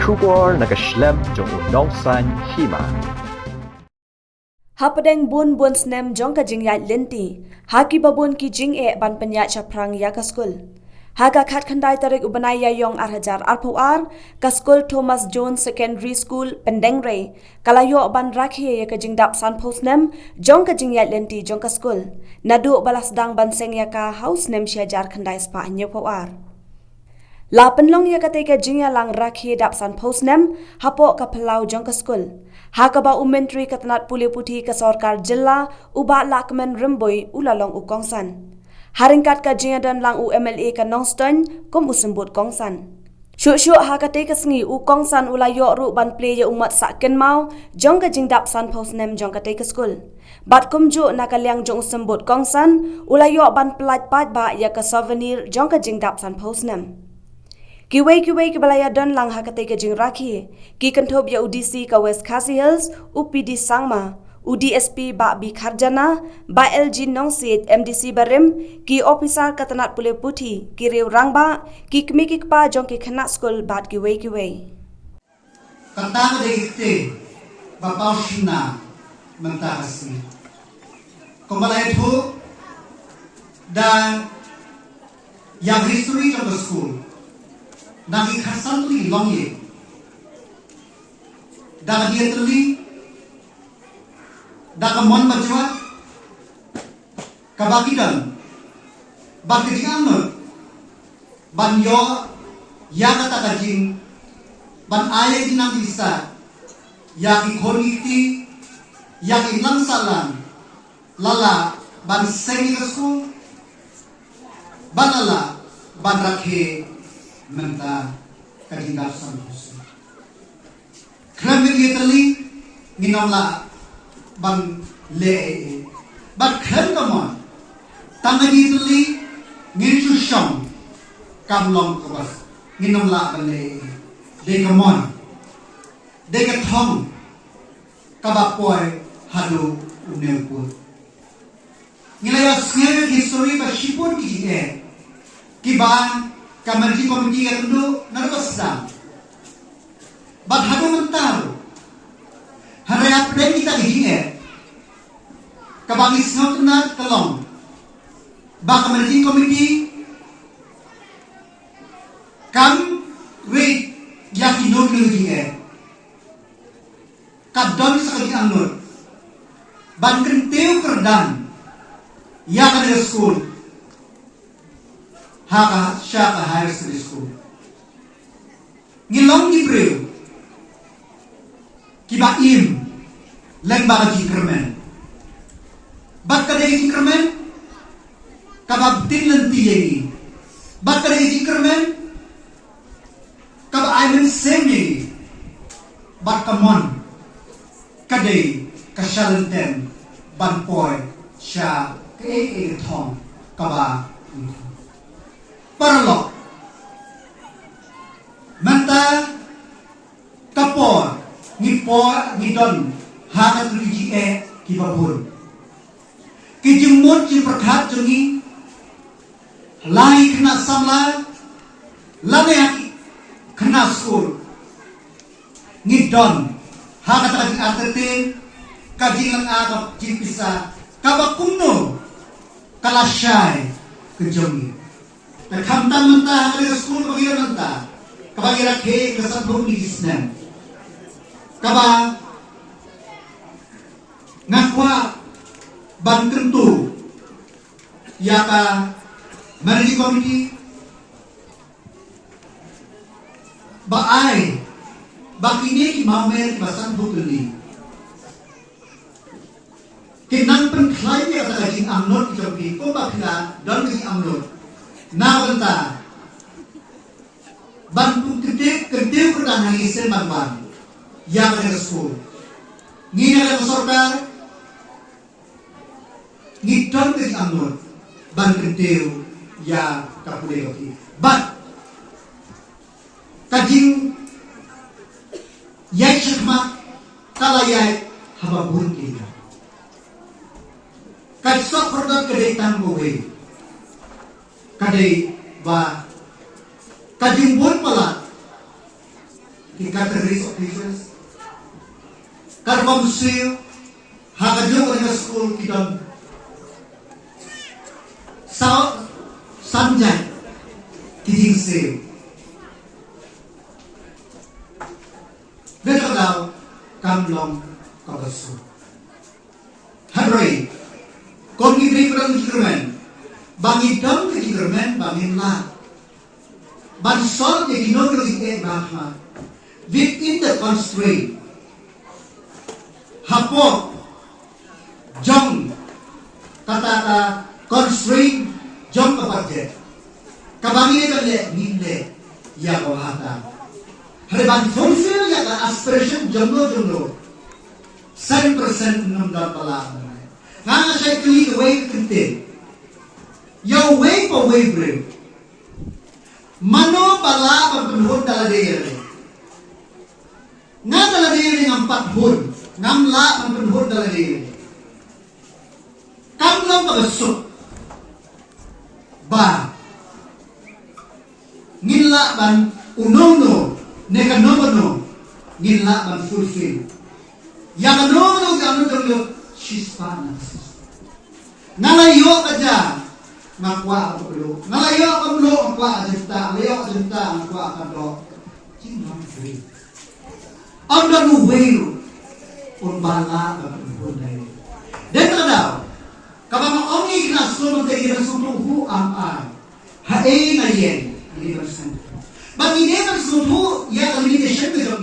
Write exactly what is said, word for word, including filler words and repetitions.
Khubor na ka shlem jong u nongsan hima. Hapdeng bun bun snem jong ka jingïaid lynti, ha kiba bun ki jingeh ban pynïaid shaphrang ïa ka skul. Ha ka khatkhyndai tarik u bnai Ïaïong ar hajar arphew ar, ka skul Thomas Jones Secondary School, Pyndengrei, ka la ïoh ban rakhe ïa ka jingdap sanphew snem jong ka jingïaid lynti jong ka skul, naduh ba la sdang ban seng ïa ka ha u snem shi hajar khyndai spah hynñiewphew ar. La pynlong ïa katei ka jingïalang rakhe dap sanphew snem hapoh ka phyllaw jong ka skul, ha kaba u Myntri ka tnat pule puthi ka sorkar jylla, u Bah Lahkmen Rymbui, u la long u kongsan. Ha ryngkat ka jingïadon lang u M L A ka Nongstoiñ kum u symbud kongsan. Shuh shuh ha katei ka sngi u kongsan u la ïoh ruh ban plie ïa u mat sah kynmaw jong ka jingdap sanphew snem jong katei ka skul. Bad kumjuh na ka liang jong u symbud kongsan, u la ïoh ban pyllait paidbah ïa ka souvenir jong ka jingdap sanphew snem. Kiwei kiwei kiba la ïadon lang ha katei ka jingrakhe, ki kynthup ïa u D C ka West Khasi Hills, u P D Sangma, u D S P Bah B Kharjana, Bah L G Nongsiej, M D C barim, ki ophisar ka tnat pule puthi, ki riew rangbah, ki kmie ki kpa jong ki khynnah skul bad kiwei kiwei. Kata ka dei ka ktien ba paw shynna mynta ka sngi. Kumba la ïathuh da ïa ka history jong ka skul, na ki khatsan tylli ki longïing, da ka diatylli, da ka mon bajwat, kaba ki don bad ka jingangnud ban ïoh ïa kata ka jing, ban ai ïa ka jingnang jingstad ïa ki khun ki kti, ïa ki nang sahlang, la lah ban seng ïa ka skul, bad la lah ban rakhe mynta ka jingdap sanphew snem. Khlem ka jingïatylli ngin ym lah ban leh ei ei. Bad khlem ka mon, tang ka jingïatylli ngin shu shong, kam long kaba ngin ym lah ban leh ei ei. Dei ka mon, dei ka thong kaba poi haduh une u pud. Ngi la ïohsngew ïa ki story ba shibun ki jingeh kiba ka managing committee ka kynduh naduh ba sdang. Bad haduh mynta ruh, hynrei hapdeng kita ki jingeh, kaba ngi sngewtynnat ka long ba ka managing committee kam rit ïa kino kino ki jingeh. Ka don sa ka jingangnud ban kyntiew kyrdan ïa kane ka skul ha ka, sha ka higher secondary school. Ngi long ki briew kiba im lyngba ka jingkyrmen. Bad ka dei ka jingkyrmen kaba btin lynti ïa ngi. Bad ka dei ka jingkyrmen kaba ai mynsiem ïa ngi. Bad ka mon ka dei ka shalynter ban poi sha kaei kaei ka thong kaba ngi thong. Paralok, mynta ka por ngi por ngi don ha kata ki jingeh kiba bun. Ki jingmut jingpyrkhat jong ngi, la ki khynnah samla lane ha ki khynnah skul, ngi don ha kata ka jingartatien, ka jinglynga ka jingpisa, kaba kumno ka lashai ka jong ngi. Te khamtam mynta ha kane ka skul kaba ngi ïa mynta, kaba ngi rakhe ka sanphew hynriew snem, kaba nga kwah ban kyntu ïa ka managing committee ba ai ba kine ki mawmer kiba sanphew tylli kin nang pynkhlaiñ ïa kata ka jingangnud ki jong ki, kumba phi la don ka jingangnud na ka bynta ban pynkyntiew, kyntiew kyrdan ha ki sien ban wan ïa kane ka skul. Ngi na ka sorkar ngi don ka jingangnud ban kyntiew ïa ka pule ka pule. Bad ka jingïaid shakhmat ka la ïaid haba bun ki liang. Ka jingsoh kordor ka dei tang kawei, ka dei ba ka jingbun palat Ki categories of teachers. Ka rukom siew ha kajuh ka skul ki don saw, san jait ki jingsiew. Bad ka daw kam long kaba suk. Hynrei kum ki briew ba don jingkyrmen, ba ngi don ka jingkyrmen ba ngin lah ban solve ïa kino kino ki eh ba ha within the constraint. Hapoh jong kata ka constraint jong ka budget, kaba ngi dei ban leh, ngin leh ïa ka bha tam. Hynrei ban fulfill ïa ka aspiration jong no jong no, cent percent ngam don ba lah. Nga nga shait kylli uwei ka kyntien ïa uwei pa uwei briew. Mano ba lah ban pynhun da lade ïa lade? Nga da lade ïa lade ngam pat hun, ngam lah ban pynhun da lade ïa lade. Kam long kaba suk ba ngin lah ban, uno uno ne kano kano ngin lah ban fulfill ïa kano kano ka anu jong ïa shispah na ka shispah. Nga la ïoh ka ja, nga kwah ka mluh. Nga la ïoh ka mluh, nga kwah ka jingbthah. Nga la ïoh ka jingbthah, nga kwah ka doh. Jingmut briew. Ym don uwei ruh un ba lah ban pynhun da ïa lade. Dei ta ka daw kaba nga ong ïa ki khynnah skul mynta, ki dei ban sngewthuh who am I. Haei nga ïeng, ngi dei ban sngewthuh. Bad ngi dei ban sngewthuh ïa ka limitation ka jong